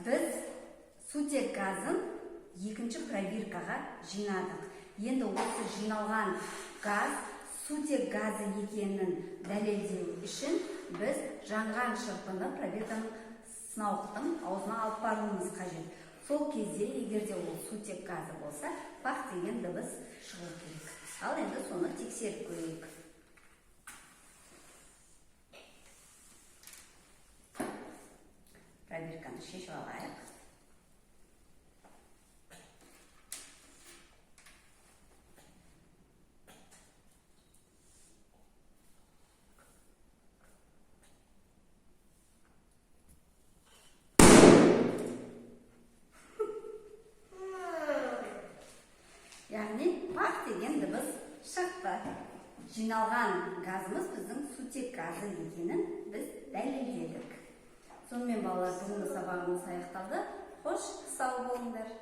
Біз сутек газын екінші пробиркаға жинадық. Енді осы жиналған газ сутек газы екенін дәлелдеу үшін біз жанған шырпыны пробирканың, сынауықтың аузына алып баруымыз қажет. Сол кезде, егер де ол сутек газы болса, пах деген дыбыс шығу керек. Ал енді соны тексеріп көрейік. Пробирканы шешіп алайық. Яғни пах деген дыбыс шықты. Жиналған газымыз біздің сутек газы екенін біз дәлелдедік. Сонымен, балалар, бүгінгі сабағымыз аяқталды. Қош, сау болыңдар.